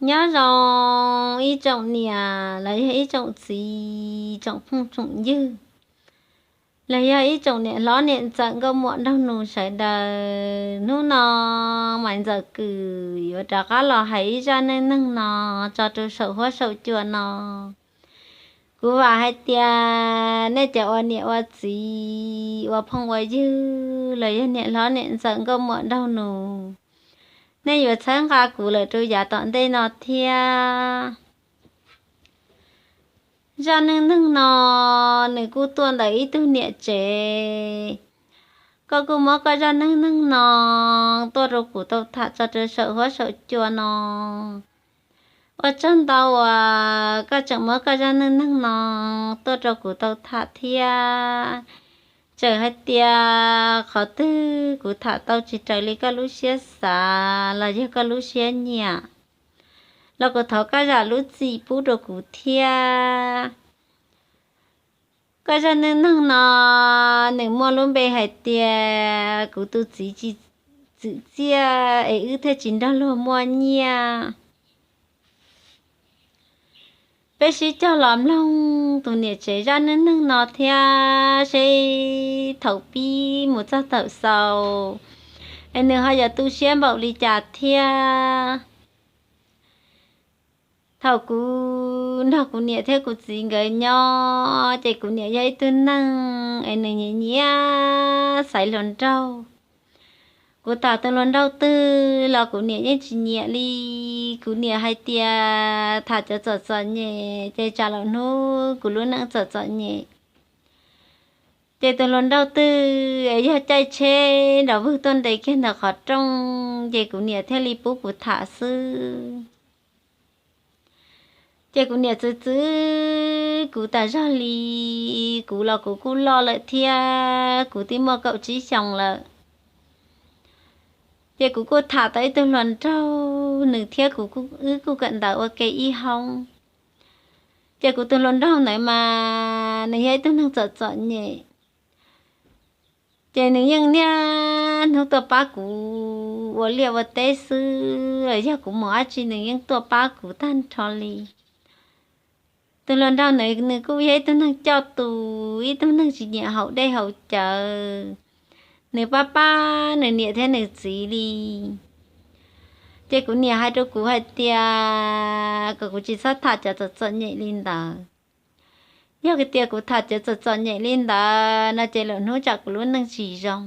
Nyob zoo ib tsoom niam los yog ib tsoom txiv, tsoom phooj tsoom ywg, los yog ib tsoom niam hlob niam ntxawm nkauj muam nraug nus sawv daws. Hnub no Maiv Ntxawm Kws yuav rov qab los hais ib zaj neej neeg no tso rau saum huab saum cua no. Kuv vam hais tias nej cov ua niam ua txiv, ua phooj ua ywg, los yog niam hlob niam ntxawm nkauj muam nraug nus, nej yuav txhawb nqa kuv lawm rau yav tom ntej no thiab. Zaj neej neeg no nws kuj tuaj ntawm ib tug niam tsev. Koj kuj muab koj zaj neej neeg no tuaj rau kuv tau tham tso rau saum huab saum cua no. Ua tsaug ntau uas koj tseem muab koj zaj neej neeg no tuaj rau kuv tau tham thiab. Txawm hais tias qhov twg kuv tham tau tsis raws li koj lub siab xav los yog koj lub siab nyiam, los kuv thov koj zam lub txim pub rau kuv thiab. Koj zaj neej neeg no nws muaj lub npe hais tias kuv tus txiv tsis txwm txiaj es wb thiaj tsis nrog luag muaj nyiaj. Peb sib cog los mloog tus niam tsev zaj neej neeg no thiab seb thaum pib mus txog thaum xaus es nws ho yuav tu siab npaum li cas thiab. Thaum kuv nrog kuv niam thiab kuv txiv nkawd nyob ces kuv niam yog ib tug neeg es nws nyiam nyiam xaiv hluas nraug. Kuv tham tus hluas nraug twg los kuv niam yeej tsis nyiam li. Kuv niam hais tias tham cov txom txom nyem ces tsam lwm hnub kuv lub neej txom txom nyem. Ces tus hluas nraug twg es yog caij tsheb nrov vwg tuaj nres kiag ntawm qhov rooj ces kuv niam thiaj li pub kuv tham xwb. Ces kuv niam txwv txwv kuv tas zog li. Kuv los kuv kuj loj lawm thiab, kuv twb muaj kaum tsib xyoos lawm. Ces kuv kuj tham tau ib tug hluas nraug, nws thiab kuv wb kuj kawm ntawv ua ke ib hoob. Ces kuv tus hluas nraug ntawd mas nws yog ib tug neeg txom txom nyem. Ces nws yeej niaj hnub tuaj pab kuv ua liaj ua teb xwb, yog kuv mus dab tsi nws yeej tuaj pab kuv tag nrho li. Tus hluas nraug ntawd nws kuj yog ib tug neeg coj tus, ib tug neeg tsis nyiam haus dej haus cawv. Nws pab pab nws niam thiab nws txiv li. Ces kuv niam hais rau kuv hais tias kom kuv tsis txhob tham cov txom txom nyem li ntawd. Yog tias kuv tham cov txom txom nyem li ntawd no ces lwm hnub tsam kuv lub neej tsis zoo.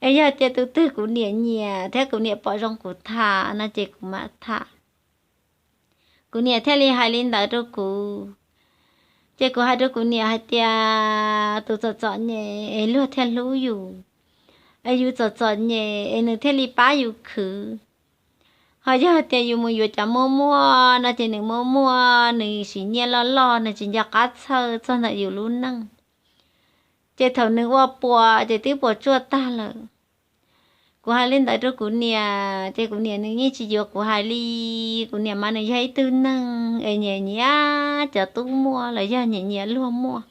Es yog tias tus twg kuv niam nyiam thiab kuv niam pom zoo kuv tham no ces kuv mam tham. Kuv niam thiaj li hais li ntawd rau kuv. Ces kuv hais rau kuv niam hais tias tus txom txom nyem es luag thiaj hlub yus, es yus txom txom nyem es nws thiaj li pab yus khwv. Ho yog tias yus mus yuav cov muaj muaj no ces nws muaj muaj, nws siv nyiaj loj loj, nws tsis nco qab txhawj txog ntawm yus lub neej. Ces thaum nws ua puas ces twb puas tsuaj tag lawm. Kuv hais li ntawd rau kuv niam ces kuv niam nws yeej tsis yuav kuv hais li. Kuv niam mas nws yog ib tug neeg es nyiam nyiam cov tub muaj los yog nyiam nyiam luag muaj.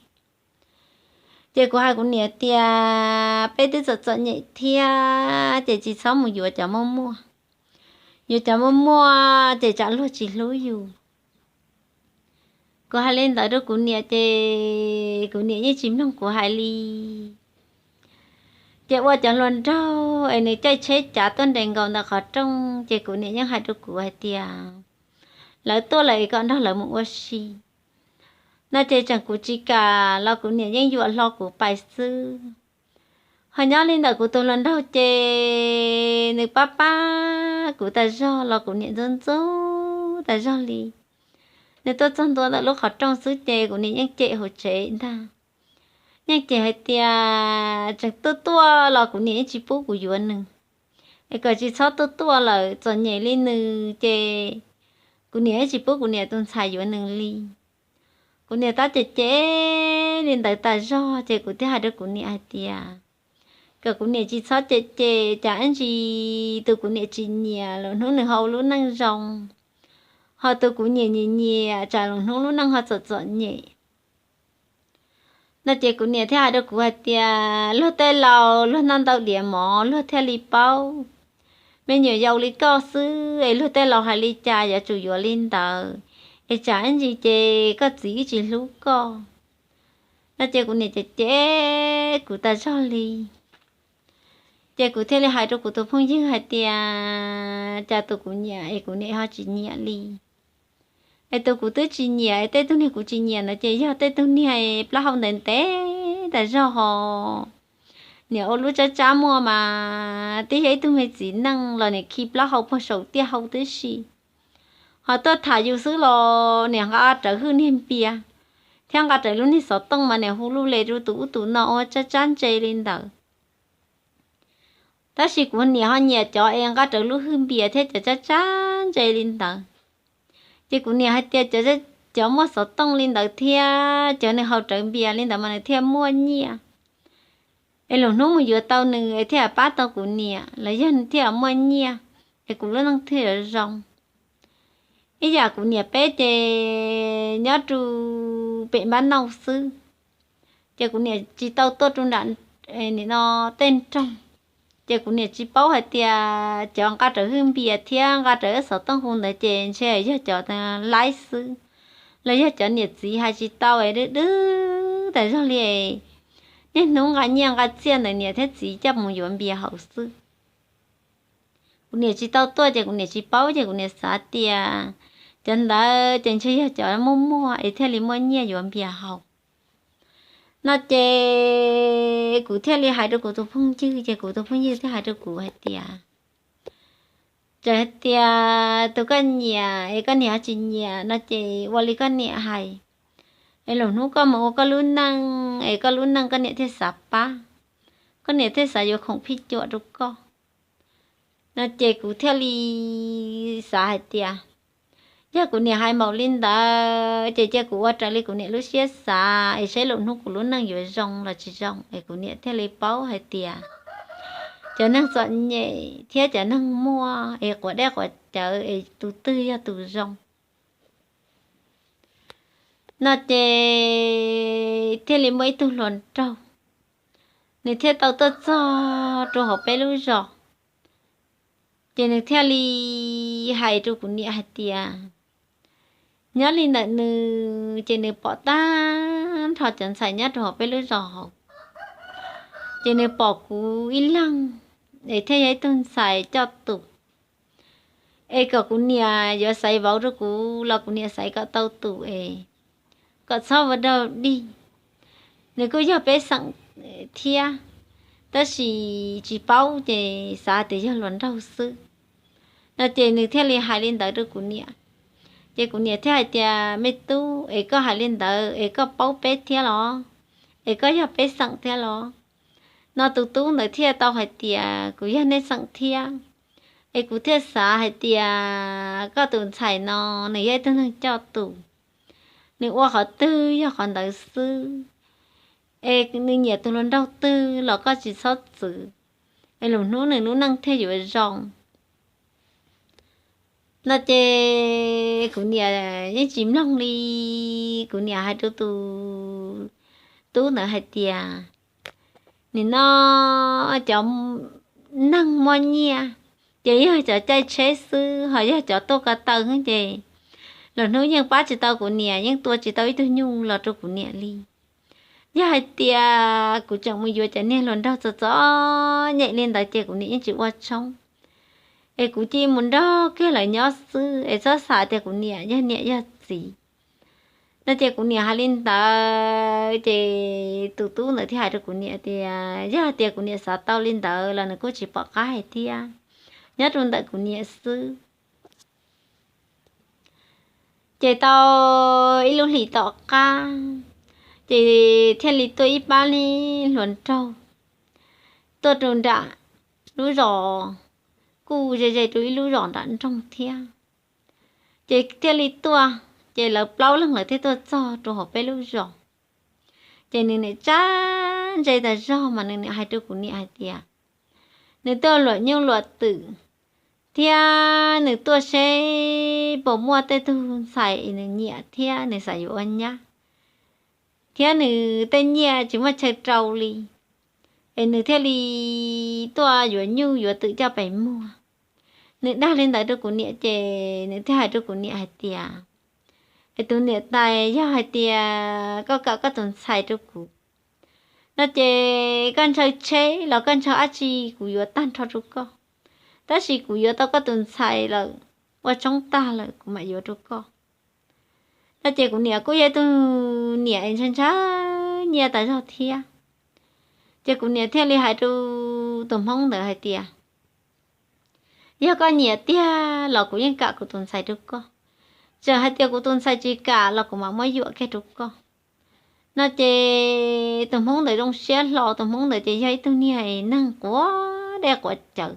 Ces kuv hais kuv niam tias peb twb txom txom nyem thiab ces tsis txhob mus yuav cov muaj muaj. Yuav cov muaj muaj ces tsam luag tsis hlub yus. Kuv hais li ntawd rau kuv niam ces kuv niam yeej tsis mloog kuv hais li. Ces ua cov hluas nraug es nws caij tsheb cav tuaj nres nkaus ntawm qhov rooj ces kuv niam yeej hais rau kuv hais tias lawv tuaj lawm es kom nrog lawv mus ua si no ces tseem kuv tsis kam los kuv niam yeej yuam hlo kuv pais xwb. Ho nyob li ntawm kuv tus hluas nraug ces nws pab pab kuv tas zog los kuv niam ntxub ntxub tas zog li. Nws tuaj txog ntua ntawm lub qhov rooj xwb ces kuv niam yeej cem hauv tsev ntag. Yeej cem hais tias tseem tuaj tuaj los kuv niam yeej tsis pub kuv yuav nws, es kom tsis txhob tuaj tuaj lawm, txom nyem li nws ces kuv niam yeej tsis pub kuv niam tus ntxhais yuav nws li. Kuv niam tab cem cem li ntawd tas zog ces kuv thiaj hais rau kuv niam hais tias kom kuv niam tsis txhob cem cem, cas ib ntsis tus kuv niam tsis nyiam lwm hnub nws ho ua lub neej zoo, ho tus kuv nyiam nyiam nyiam tsam lwm hnub lub neej ho txom txom nyem. No ces kuv niam thiaj hais rau kuv hais tias luag tej laus luag noj ntau diav mov luag thiaj li paub, me nyuam yaus li koj xwb es luag tej laus hais li cas yuav tsum yuav li ntawd, es tsam ib ntsis ces koj txiv ib tsis hlub koj. No ces kuv niam cem cem kuv tas zog li. Ces kuv thiaj li hais rau kuv tus phooj ywg hais tias, cas tus kuv nyiam es kuv niam ho tsis nyiam li. Es tus kuv twb tsis nyiam, tej tug niag kuv tsis nyiam ntawd ces yog tej tug niag plaub hau ntev ntev tas zog ho. Niam ua lub tsab tsab muaj mas twb yog ib tug me txiv neej los niam khi plaub hau puag saum tiaj hau tib si. Ho tuaj tham yus xwb los niam nqa rawv hwj niag npias, thiab nqa rawv lub niag xov tooj mas niam hu lub le rau tus ub tus no ua tsab tsab ntse li ntawd. Tab sis kuv niam ho nyiam cov es nqa rawv lub hwj npias thiab cov tsab tsab ntse li ntawd. Ces kuv niam hais tias cov muaj xov tooj li ntawd thiab cov nws haus rawv npias li ntawd mas nws thiaj muaj nyiaj. Es lwm hnub mus yuav tau nws es thiaj pab tau kuv niam los yog nws thiaj muaj nyiaj, es kuv lub neej thiaj zoo. Ib yam kuv niam peb ces nyob rau pem npab nauj xwb, ces kuv niam tsis tau tuaj rau nram no tej nroog. Ces kuv niam tsis paub hais tias cov nqa rawv hwj npias thiab nqa rawv xov tooj hu ntawd ces ntshe yog cov laib xwb, los yog cov niam txiv hais tsis tau es dwb dwb tas zog li. Niaj hnub nqa nyiaj nqa txiaj ntawm niam thiab txiv coj mus yuav npias haus xwb. Kuv niam tsis tau tuaj ces kuv niam tsis paub ces kuv niam xav tias cov ntawd ces ntshe yog cov muaj muaj es thiaj li muaj nyiaj yuav npias haus. No ces kuv thiaj li hais rau kuv tus phooj ywg ces kuv tus phooj ywg thiaj hais rau kuv hais tias, txawm hais tias tus koj nyiam es koj niam ho tsis nyiam no ces ua li koj niam hais, es lwm hnub koj mus ua koj lub neej es koj lub neej koj niam thiaj xav pab, koj niam thiaj xav yuav khoom phij cuam rau koj. No ces kuv thiaj li xav hais tias, yog kuv niam hais npaum li ntawd ces cia kuv ua raws li kuv niam lub siab xav es saib lwm hnub kuv lub neej yuav zoo los tsis zoo es kuv niam thiaj li paub hais tias cov neeg txom nyem thiab cov neeg muaj es quav dej quav cawv es tus twg yog tus zoo. No ces thiaj li muaj ib tug hluas nraug, nws thiaj tau tuaj txog rau hauv peb lub zos. Ces nws thiaj li hais rau kuv niam hais tias, nyob li ntawm nws ces nws pom tag nrho cov ntxhais nyob rau hauv peb lub zos hauv, ces nws pom kuv ib leeg es thiaj yog ib tug ntxhais coj tus. Es kom kuv niam yuav xaiv vauv rau kuv los kuv niam xaiv kom tau tus es kom txhob ua dog dig. Nws kuj yog peb xeem thiab, tab sis tsis paub ces xav tias yog hluas nraug xwb. No ces nws thiaj li hais li ntawd rau kuv niam. Ces kuv niam thiaj hais tias, me tub, es koj hais li ntawd es koj paub peb thiab los? Es koj yog peb xeem thiab los? No tus tub ntawd thiaj tau hais tias, kuv yog nej xeem thiab. Es kuv thiaj xav hais tias koj tus ntxhais no nws yog ib tug neeg coj tus, nws ua qhov twg yog qhov ntawd xwb. Es nws nyiam tus hluas nraug twg los koj tsis txhob txwv, es lwm hnub nws lub neej thiaj yuav zoo. No ces kuv niam yeej tsis mloog li, kuv niam hais rau tus tub ntawd hais tias, nim no cov neeg muaj nyiaj ces yog cov caij tsheb xwb, ho yog cov tuaj ko taw xwb ces lwm hnub yeej pab tsis tau kuv niam, yeej tua tsis tau ib tug nyuj los rau kuv niam li. Yog hais tias kuv tseem mus yuav cov niag hluas nraug txom txom nyem li ntawd ces kuv niam yeej tsis ua tshoob. Es kuv cia mus nrog kiag lawv nyob xwb es txhob xav tias kuv niam yog niam yog txiv. No ces kuv niam hais li ntawd ces tus tub ntawd thiaj hais rau kuv niam tias yog hais tias kuv niam xav tau li ntawd los nws kuj tsis pom qab hais thiab, nyob rau ntawm kuv niam xwb. Ces tau ib lub hlis tom qab, ces thiaj li tuaj ib pab hluas nraug tuaj rau nram lub zos, kuj ze ze rau ib lub zos nram nroog thiab. Ces thiaj li tuaj, ces lawv plaub leeg lawv thiaj tuaj txog rau hauv peb lub zos. Ces nws niam tsab ntse tas zog mas nws niam hais rau kuv niam hais tias, nws tuaj luam nyuj luam twm, thiab nws tuaj seb puas muaj tej tug ntxhais nws nyiam thiab nws xav yuav ua nyab, thiab nws tej nyiaj tsis muaj chaw rau li, es nws thiaj li tuaj yuav nyuj yuav twm coj pem muag. Nws dag li ntawd rau kuv niam ces nws thiaj hais rau kuv niam hais tias, es tus niam tais, yog hais tias koj kam koj tus ntxhais rau kuv no ces koj ntshaw tsheb los koj ntshaw dab tsi kuv yuav tag nrho rau koj, tab sis kuv yuav tau koj tus ntxhais lawm, ua tshoob tag lawm kuv mam yuav rau koj. No ces kuv niam kuj yog ib tug niam es ntshaw ntshaw nyiaj tas zog thiab. Ces kuv niam thiaj li hais rau tus hmoob ntawd hais tias, yog koj nyiam tiag los kuv yeej kam kuv tus ntxhais rau koj, txawm hais tias kuv tus ntxhais tsis kam los kuv mam muab yuam kiag rau koj. No ces tus hmoob ntawd zoo siab hlo, tus hmoob ntawd ces yog ib tug niag neeg quav dej quav cawv,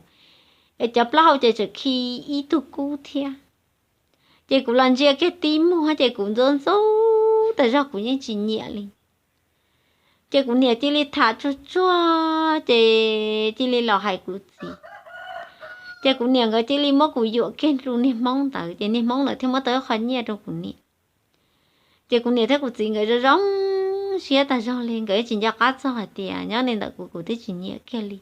es cov plaub hau ces tseem khi ib tug kub thiab. Ces kuv los ntsia kiag tib muag ces kuv ntxub ntxub tas zog kuv yeej tsis nyiam li. Ces kuv niam cia li tham tsuag tsuag ces cia li los hais kuv txiv. Ces kuv niam nkawd cia li muab kuv yuam kiag rau niag hmoob ntawd ces niag hmoob ntawd thiaj muab tau ib qho nyiaj rau kuv niam. Ces kuv niam thiab kuv txiv nkawd zoo zoo siab tas zog li, nkawd tsis nco qab txog hais tias nyob li ntawm kuv kuv twb tsis nyiam kiag li.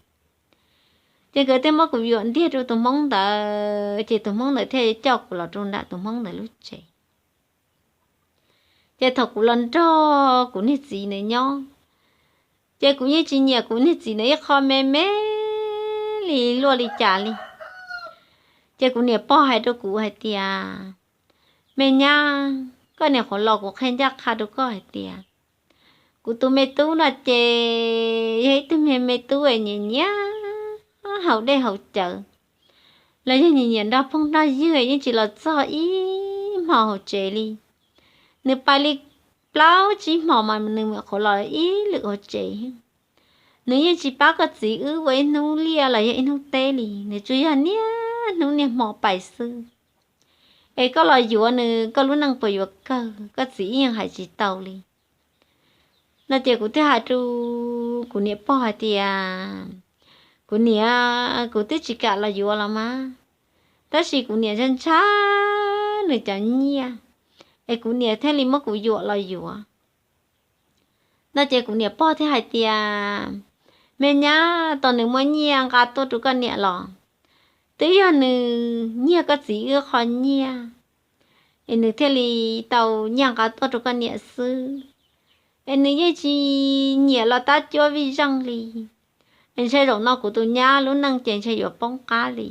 Ces nkawd thiaj muab kuv yuam ntiag rau tus hmoob ntawd ces tus hmoob ntawd thiaj coj kuv los rau nram tus hmoob ntawd lub tsev. Ces thaum kuv los nrog kuv niag txiv ntawd nyob, ces kuv yeej tsis nyiam kuv niag txiv ntawd ib qho me me li luaj li cas li. Ces kuv niam pog hais rau kuv hais tias, me nyab, koj niam qhuav los kuv qhia ncaj qha rau koj hais tias, kuv tus me tub no ces yog ib tug me me tub nyiam nyiam haus dej haus cawv, los yog nyiam nyiam nrog phooj nrog ywg, yeej tsis los txog ib hmo hauv tsev li. Nws pais li plaub tsib hmo mas nws mam qhuav los ib lwm hauv tsev. Nws yeej tsis pab koj txiv wb ua ib hnub liaj los yog ib hnub teb li, nws tsuas yog niaj hnub niaj hmo pais xwb. Es koj los yuav nws, koj lub neej puas yuav kawg, koj txiv ib yeej hais tsis tau li. No ces kuv thiaj hais rau kuv niam pog hais tias, kuv niam, kuv twb tsis kam los yuav los mas, tab sis kuv niam ntshaw ntshaw nws cov nyiaj, es kuv niam thiaj li muab kuv yuam los yuav. No ces kuv niam pog thiaj hais tias, me nyab, tos nws muaj nyiaj nqa tuaj rau koj niam los, twb yog nws nyiag koj txiv wb qho nyiaj, es nws thiaj li tau nyiaj nqa tuaj rau koj niam xwb. Es nws yeej tsis nyiam los tab cuab vij zeej li. Es ntshai zaum no kuv tus nyab lub neej ces ntshai yuav poob qab li.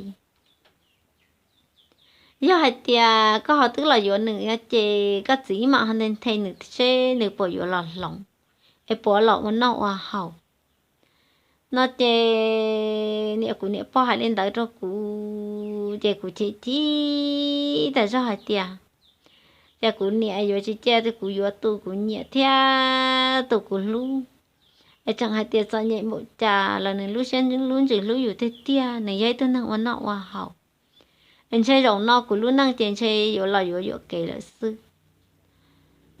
Yog hais tias koj ho twb los yuav nws no ces koj txiv mam ho nthe nthe nws seb nws puas yuav los hloov, es puas los ua noj ua haus. No ces niam, kuv niam pog hais li ntawd rau kuv ces kuv chim chim tas zog hais tias, ces kuv niam yuav tsis cia kuv yuav tus kuv nyiam thiab tus kuv hlub. Es tseem hais tias txom nyem npaum cas los nws lub siab lub ntsws hlub yus tiag tiag, nws yog ib tug neeg ua noj ua haus. Es ntshai zaum no kuv lub neej ces ntshai yuav los yuav yuam kev lawm xwb.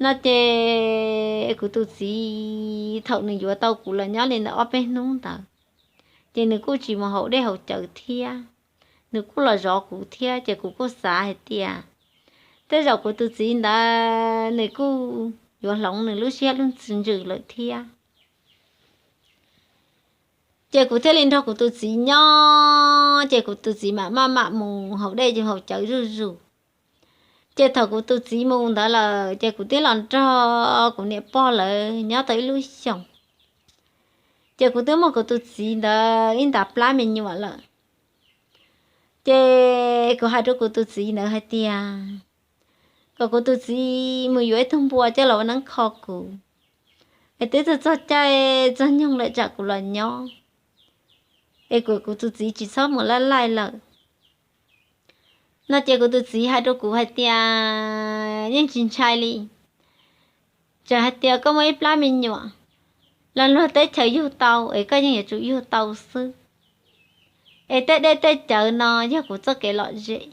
No ces kuv tus txiv thaum nws yuav tau kuv los nyob li ntawm ob peb hnub ntawd, ces nws kuj tsis mus haus dej haus cawv thiab, nws kuj los zov kuv thiab, ces kuv kuj xav hais tias tej zaum kuv tus txiv ntawd nws kuj yuav hloov nws lub siab lub ntsws lawm thiab. Ces kuv thiaj li nrog kuv tus txiv nyob, ces kuv tus txiv mam maj mam mus haus dej haus cawv zuj zus. Ces thaum kuv tus txiv mus ntawd lawm ces kuv twb los nrog kuv niam pog lawv nyob tau ib lub xyoos. Ces kuv twb muaj kuv tus txiv ntawd ib ntav plab me nyuam lawm. Ces kuv hais rau kuv tus txiv ntawd hais tias kom kuv tus txiv mus yuav ib tug npua coj los ua neeb kho kuv, es twb txog txog caij txog nyoog lawm tsam kuv los nyob, es kom kuv tus txiv tsis txhob mus laj laij lawm. No ces kuv tus txiv hais rau kuv hais tias yeej tsis ntshai li, tseem hais tias koj muaj ib plab me nyuam, los luag teb chaws yug tau es koj yeej yuav tsum yug tau xwb. Es tej dej tej cawv no yog kuv txoj kev lom zem.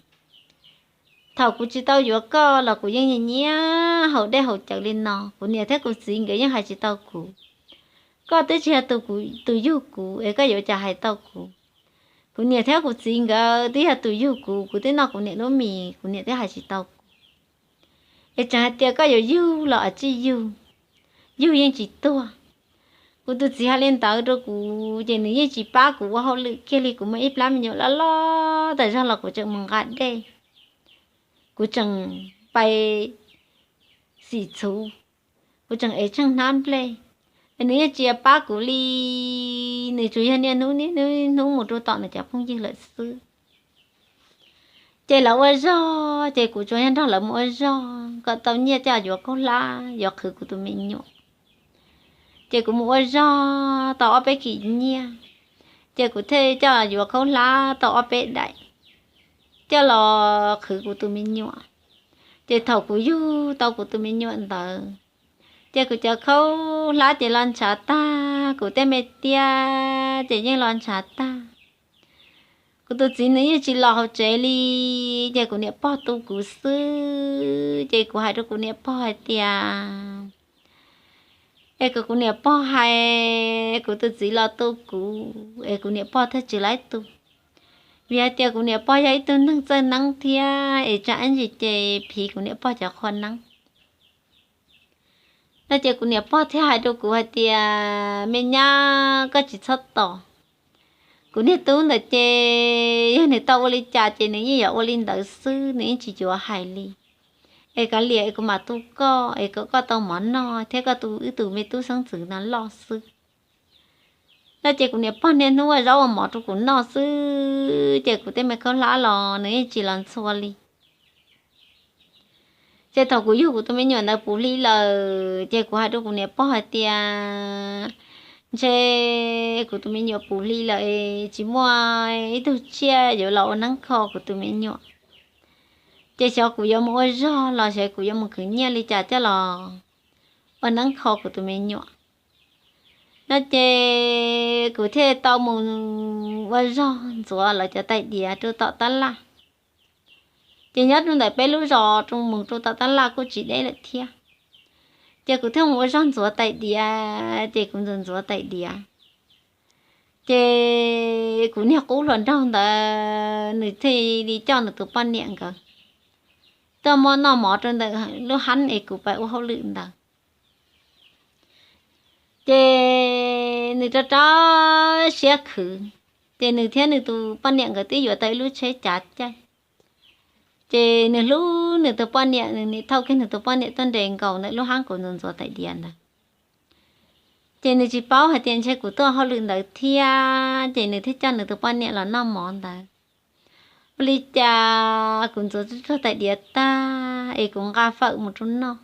Thaum kuv tsis tau yuav koj los kuv yeej nyiam nyiam haus dej haus cawv li no, kuv niam thiab kuv txiv nkawd yeej hais tsis tau kuv. Koj twb tsis yog tus yug kuv es koj yuav cas hais tau kuv. Kuv niam thiab kuv txiv nkawd twb yog tus yug kuv, kuv twb noj kuv niam lub mis kuv niam twb hais tsis tau kuv. Es tseem hais tias koj yuav yug los tsis yug, yug yeej tsis tuag. Kuv tus txiv hais li ntawd rau kuv ces nws yeej tsis pab kuv ua hauj lwm kiag li. Kuv muaj ib plab me nyuam loj loj tas zog los kuv tseem mus nqa dej, kuv tseem pais xim txhuv, kuv tseem ev tsheej hnab nplej, es nws yeej tsis pab kuv li. Nws tsuas yog niaj hnub niaj hnub mus rau tom nws cov phooj ywg lawm xwb. Ces lawv ua zog ces kuv tsuas yog nrog lawv mus ua zog kom tau nyiaj coj yuav khaub hlab yuav qhwv kuv tus me nyuam. Ces kuv mus ua zog tau ob peb kis nyiaj, ces kuv thiaj coj yuav khaub hlab tau ob peb daim coj los qhwv kuv tus me nyuam. Ces thaum kuv yug tau kuv tus me nyuam ntawd, ces kuv cov khaub hlab ces los ntshav tag, kuv tej me tiab ces yeej los ntshav tag. Kuv tus txiv nws yeej tsis los hauv tsev li, ces kuv niam pog tu kuv xwb. Ces kuv hais rau kuv niam pog hais tias, es kom kuv niam pog hais kuv tus txiv los tu kuv es kuv niam pog thiaj tsis laib tu, vim hais tias kuv niam pog yog ib tug neeg txawj neeb thiab es tsam ib ntsis ces phiv kuv niam pog cov qhua neeb. No ces kuv niam pog thiaj hais rau kuv hais tias, me nyab, koj tsis txhob tos. Kuv niag tub ntawd ces yog nws tau ua li cas ces nws yeej yuav ua li ntawd xwb, nws yeej tsis yuav hais li. Es kav liam es kuv mam tu koj es kom koj tau mov noj thiab koj tu wb tus me tub xeeb ntxwv no loj xwb. No ces kuv niam pog niaj hnub ua zaub ua mov rau kuv noj xwb, ces kuv tej me khaub hlab los nws yeej tsis los ntxhua li. Ces thaum kuv yug kuv tus me nyuam ntawd puv hli lawm, ces kuv hais rau kuv niam pog hais tias, ntshe kuv tus me nyuam puv hli lawm es tsis muaj ib tug tsiaj yuav los ua neeb kho kuv tus me nyuam. Ces xyov kuv yuav mus ua zog los xyov kuv yuav mus khwv nyiaj li cas coj los ua neeb kho kuv tus me nyuam. No ces kuv thiaj tau mus ua zog ntxuav lawv cov tais diav rau tom tab laj. Ces nyob rau ntawm peb lub zos rau mus rau tom tab laj kuj tsis deb lawm thiab. Ces kuv thiaj mus ua zog ntxuav tais diav, ces kuv ntxuav ntxuav tais diav. Ces kuv niag qub hluas nraug ntawd nws thiaj li coj nws tus poj niam nkawd tuaj muab noj mov rau ntawm lub hab es kuv pais ua hauj lwm ntawd. Ces nws rov rau siab khwv, ces nws thiab nws tus poj niam nkawd twb yuav tau ib lub tsheb cav caij. Ces nws hlub nws tus poj niam, nws nim thauj kiag nws tus poj niam tuaj nres nkaus ntawm lub hab kuv ntxuav ntxuav tais diav ntawd. Ces nws tsis paub hais tias ntshe kuv tuaj hauj lwm ntawd thiab, ces nws thiaj coj nws tus poj niam los noj mov ntawd. Ua li cas kuv ntxuav tsuj tsuag tais diav tag es kuv nqa fawm mus rau noj,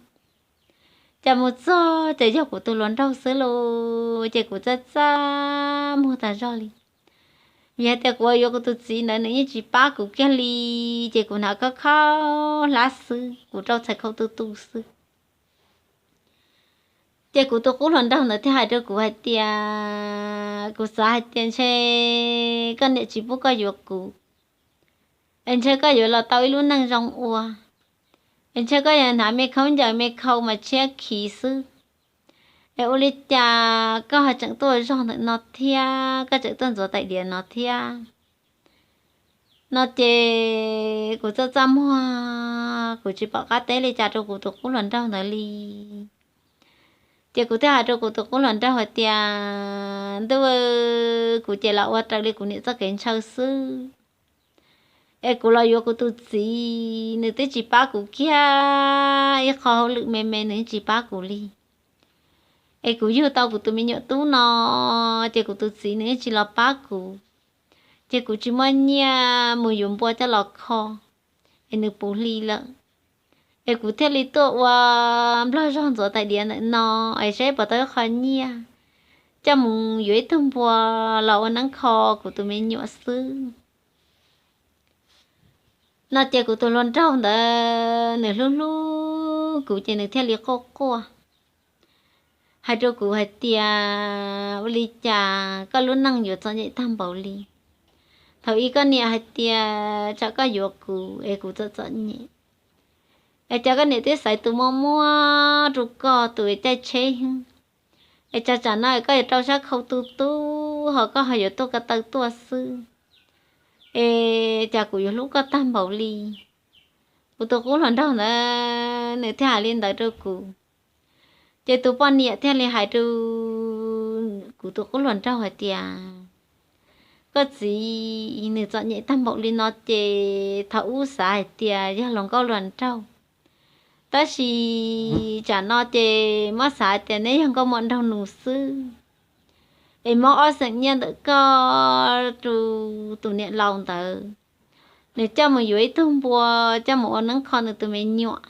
cas mus txog ces yog kuv tus hluas nraug xwb lauj, ces kuv txaj txaj muag tas zog li. Vim hais tias kuv yuav kuv tus txiv ntawd nws yeej tsis pab kuv kiag li, ces kuv hnav khaub khaub hlab xwb, kuv rau txhais khau tu tu xwb. Ces kuv tus qub hluas nraug ntawd thiaj hais rau kuv hais tias, kuv xav hais tias ntshe koj niam tsis pub koj yuav kuv, es ntshe koj yuav los tau ib lub neej zoo ua, es ntshe koj yuav hnav me khaub ncaws me khau mas tshiab khiv xwb, es ua li cas koj ho tseem tuaj zog ntawm no thiab, koj tseem tuaj ntxuav tais diav no thiab? No ces kuv txaj txaj muag, kuv tsis pom qab teb li cas rau kuv tus qub hluas nraug ntawd li. Ces kuv thiaj hais rau kuv tus qub hluas nraug hais tias, ntuj, kuv ces los ua raws li kuv niam txoj kev ntshaw xwb, es kuv los yuav kuv tus txiv nws twb tsis pab kuv kiag, ib qho hauj lwm me me nws tsis pab kuv li. Es kuv yug tau kuv tus me nyuam tub no, ces kuv tus txiv nws tsis los pab kuv, ces kuv tsis muaj nyiaj mus yuav npua coj los kho, es nws puv hli lawm. Es kuv thiaj li tuaj ua nplog zog ntxuav tais diav ntawm no, es saib puas tau ib qho nyiaj coj mus yuav ib tug npua los ua neeb kho kuv tus me nyuam xwb. No ces kuv tus hluas nraug ntawd nws hlub hlub kuv ces nws thiaj li quaj quaj hais rau kuv hais tias, ua li cas koj lub neej yuav txom nyem tag npaum li? Thaum ub koj niam hais tias tsam koj yuav kuv es kuv txom txom nyem, es cas koj niam twb xaiv tus muaj muaj rau koj tus caij tsheb, es cas tsam no koj yuav rau sab khau tu tu, ho koj ho yuav tuaj ko taw tuaj xwb, es cas kuv yuav hlub koj tag npaum li? Kuv tus qub hluas nraug ntawd nws thiaj hais li ntawd rau kuv. Ces tus poj niam thiaj li hais rau kuv tus qub hluas nraug hais tias, koj txiv, nws txom nyem tag npaum li no ces thaum ub xav hais tias yog hluas nkauj hluas nraug, tab sis tsam no ces muab xav hais tias neb yog nkauj muam nraug nus xwb. Es muab ob xeem nyiaj ntawm koj rau tus niam laus ntawd, nws coj mus yuav ib tug npua coj mus ua neeb kho nws tus me nyuam.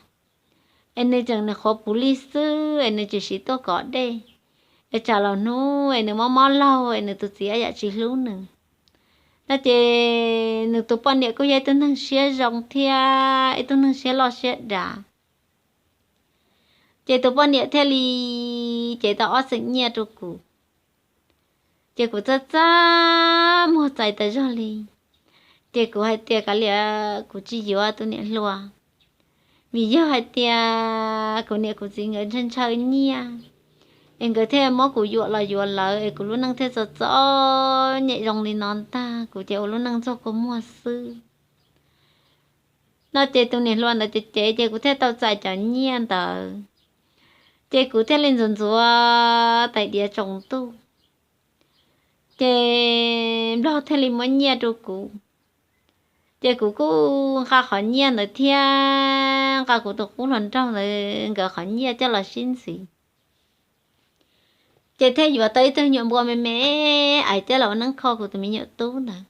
Es nws tseem nws qhuav puv lig xwb es nws tsis siv tuaj kov dej, es tsam los hnub es nws mob mob laug es nws tus txiv ib yam tsis hlub nws. No ces nws tus poj niam kuj yog ib tug neeg siab zoo thiab ib tug neeg siab loj siab dav. Ces tus poj niam thiaj li cev tau ob xeem nyiaj rau kuv. Ces kuv txaj txaj muag txais tas zog li. Ces kuv hais tias kav liam, kuv tsis yuav tus niam hluas, vim yog hais tias kuv niam kuv txiv nkawd ntshaw ntshaw nyiaj, es nkawd thiaj muab kuv yuam los yuav lawv es kuv lub neej thiaj txom txom nyem zoo li no ntag, kuv ces ua lub neej ntxuag kua muag xwb. No ces tus niam hluas ntawd ces cev ces kuv thiaj tau txais cov nyiaj ntawd. Ces kuv thiaj li ntxuav ntxuav tais diav tsaus ntuj, ces nplog thiaj li muab nyiaj rau kuv. Ces kuv kuj nqa qhov nyiaj ntawd thiab nqa kuv tus qub hluas nraug ntawd nkawd qhov nyiaj coj los sib ntxiv. Ces thiaj yuav tau ib tug nyuam npua me me ais coj los ua neeb kho kuv tus me nyuam tub ntawd.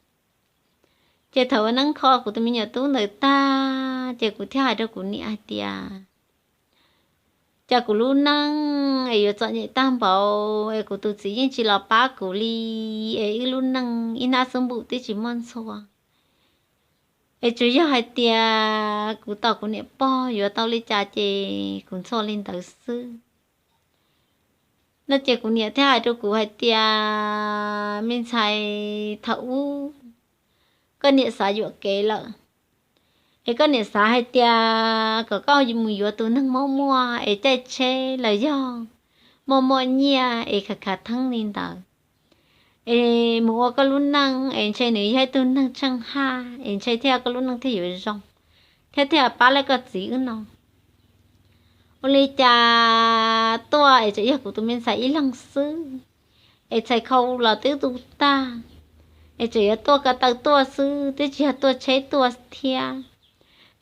Ces thaum ua neeb kho kuv tus me nyuam tub ntawd tag ces kuv thiaj hais rau kuv niam hais tias, cas kuv lub neej es yuav txom nyem tag npaum es kuv tus txiv yeej tsis los pab kuv li, es wb lub neej ib hnab xub npum twb tsis muaj ntxhua. Es tsuas yog hais tias kuv tos kuv niam pog yuav tau li cas ces kuv ntxhua li ntawd xwb. No ces kuv niam thiaj hais rau kuv hais tias, me ntxhais, thaum ub koj niam xav yuam kev lawm, es koj niam xav hais tias kom koj mus yuav tus neeg muaj muaj es caij tsheb los yog muaj muaj nyiaj es khav khav theeb li ntawd, es mus ua koj lub neej es ntshe nws yog ib tug neeg tsheej haj es ntshe thiaj koj lub neej thiaj yuav zoo, thiab thiaj pab lawv koj txiv wb no. Ua li cas tuaj es tseem yog kuv tus me ntxhais ib leeg xwb, es txhais khau los twb tu tag, es tseem yuav tuaj ko taw tuaj xwb twb tsis yog tuaj tsheb tuaj thiab.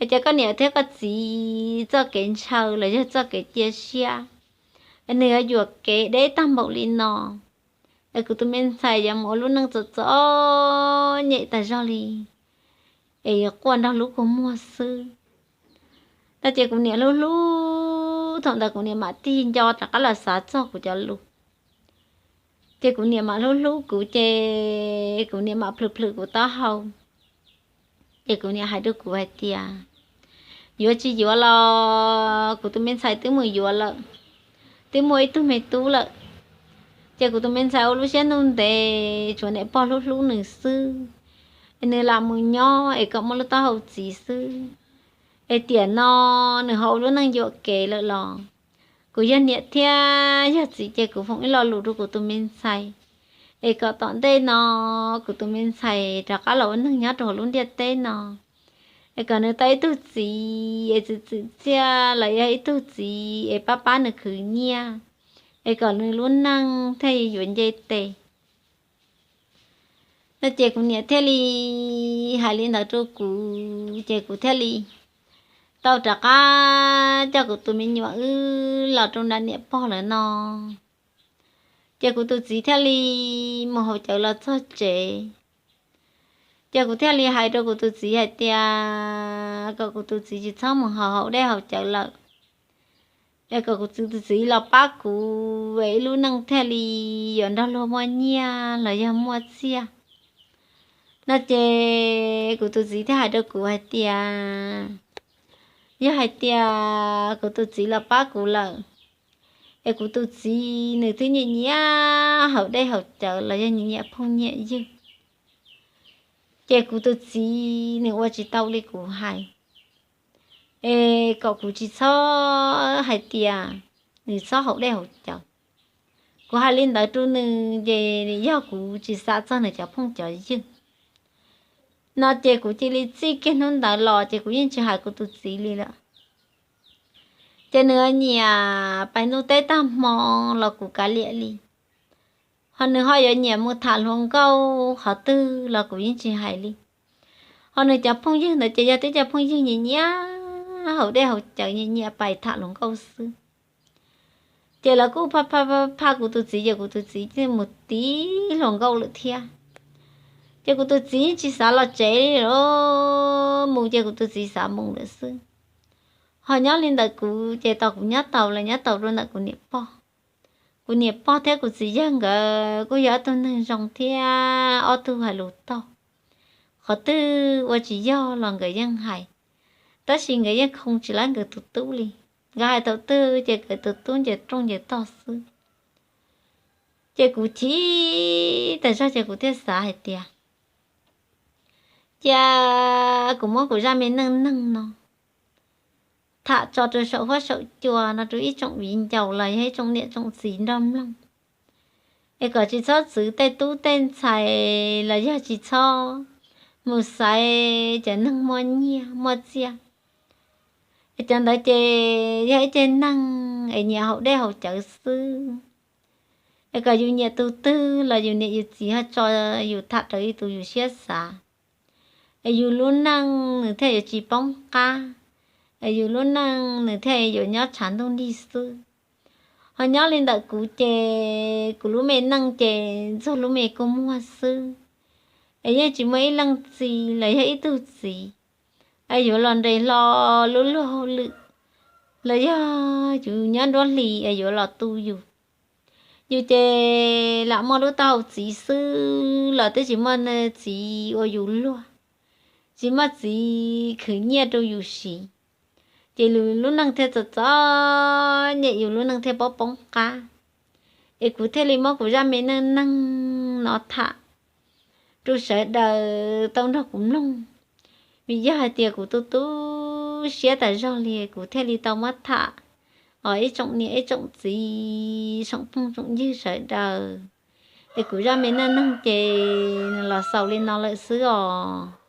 Es ces koj niam thiab koj txiv txoj kev ntshaw los yog txoj kev cia siab, es nws yuav yuam kev deb tag npaum li no, es kuv tus me ntxhais yuav mus ua lub neej txom txom nyem tas zog li, es yuav quaj nrog lub kua muag xwb. No ces kuv niam hlub hlub, thaum ntawd kuv niam mam tig nco rov qab los xav txog kuv cov lus. Ces kuv niam mam hlub hlub kuv ces kuv niam mam plhws plhws kuv taub hau. Ces kuv niam hais rau kuv hais tias, yuav tsis yuav los kuv tus me ntxhais twb mus yuav lawm, twb muaj ib tug me tub lawm. Ces kuv tus me ntxhais ua lub siab ntuj ntev, tsuav niam pog hlub hlub nws xwb, es nws lam mus nyob es kom muaj lub taub hau txiv xwb. Es tiam no nws ho ua lub neej yuam kev lawm los, kuv yog niam thiab yog txiv ces kuv foom ib lo lus rau kuv tus me ntxhais, es kom tom ntej no kuv tus me ntxhais rov qab los ua neeg nyob rau hauv lub ntiaj teb no, es kom nws tau ib tug txiv es txim txim txiaj los yog ib tug txiv es pab pab nws khwv nyiaj, es kom nws lub neej thiaj yuav nce tes. No ces kuv niam thiaj li hais li ntawd rau kuv ces kuv thiaj li tau rov qab coj kuv tus me nyuam wb los rau nram niam pog lawv no. Ces kuv tus txiv thiaj li mus haus cawv los txog tsev. Ces kuv thiaj li hais rau kuv tus txiv hais tias kom kuv tus txiv tsis txhob mus haus haus dej haus cawv lawm, es kom kuv tus txiv los pab kuv es ib lub neej thiaj li yuav nrog luag muaj nyiaj los yog muaj txiaj. No ces kuv tus txiv thiaj hais rau kuv hais tias, yog hais tias kuv tus txiv los pab kuv lawm, es kuv tus txiv nws twb nyiam nyiam haus dej haus cawv los yog nyiam nyiam phooj nyiam ywg, ces kuv tus txiv nws ua tsis tau li kuv hais, es kom kuv tsis txhob hais tias nws txhob haus dej haus cawv. Kuv hais li ntawd rau nws ces yog kuv tsis xav txog nws cov phooj cov ywg. No ces kuv cia li txij kiag hnub ntawd los ces kuv yeej tsis hais kuv tus txiv li lawm. Ces nws nyiam pais ntuj teb tag hmo los kuv kav liam li. Ho nws ho yuav nyiam mus tham hluas nkauj qhov twg los kuv yeej tsis hais li. Ho nws cov phooj ywg ntawd ces yog tib cov phooj ywg nyiam nyiam haus dej haus cawv, nyiam nyiam pais tham hluas nkauj xwb. Ces lawv kuj pha pha pha kuv tus txiv, ces kuv tus txiv thiaj mus tiv hluas nkauj lawm thiab. Ces kuv tus txiv tsis xav los tsev li los mus, ces kuv tus txiv xav mus lawm xwb. Ho nyob li ntawm kuv ces tau kuv nyob tau los nyob tau rau ntawm kuv niam pog. Kuv niam pog thiab kuv txiv yawg nkawd kuj yog ob tug neeg zoo thiab ob tug hais lus tau. Qhov twg ua tsis yog los nkawd yeej hais, tab sis nkawd yeej khoo tsis laib nkawd tus tub li. Nkawd hais thaum twg ces nkawd tus tub nce rooj nce tog xwb. Ces kuv chim tas zog ces kuv thiaj xav hais tias, cia kuv muab kuv zaj me neej neeg no tham tso rau saum huab saum cua no rau ib tsoom viv ncaus los yog ib tsoom niam tsoom txiv nrog mloog, es kom tsis txhob txwv tej tub tej ntxhais los yog tsis txhob mus xaiv cov neeg muaj nyiaj muaj txiaj. Cov ntawd ces yog ib ceg neeg es nyiam haus dej haus cawv xwb. Es kom yus nyiam tus twg los yus niam yus txiv ho tso yus tham raws li tus yus siab xav. Es yus lub neej nws thiaj yuav tsis poob qab, es yus lub neej nws thiaj yuav nyob tshav ntuj nrig xwb. Ho nyob li ntawm kuv ces kuv lub me neej ces ntxuag lub me kua muag xwb. Es yeej tsis muaj ib leej txiv los yog ib tug txiv es yuav los nres hlo lub luag hauj lwm, los yog yus nyob nruab hlis es yuav los tu yus. Yus ces lam muaj lub taub hau txiv xwb los twb tsis muaj txiv ua yus luag, tsis muaj txiv khwv nyiaj rau yus siv. Ces yus lub neej thiaj txom txom nyem, yus lub neej thiaj poob poob qab. Es kuv thiaj li muab kuv zaj me neej neeg no tham rau sawv daws tau nrog kuv mloog. Vim yog hais tias kuv tu tu siab tas zog li kuv thiaj li tau muab tham os ib tsoom niam ib tsoom txiv, tsoom phooj tsoom ywg sawv daws. Es kuv zaj me neej neeg ces los xaus li no lawm xwb os.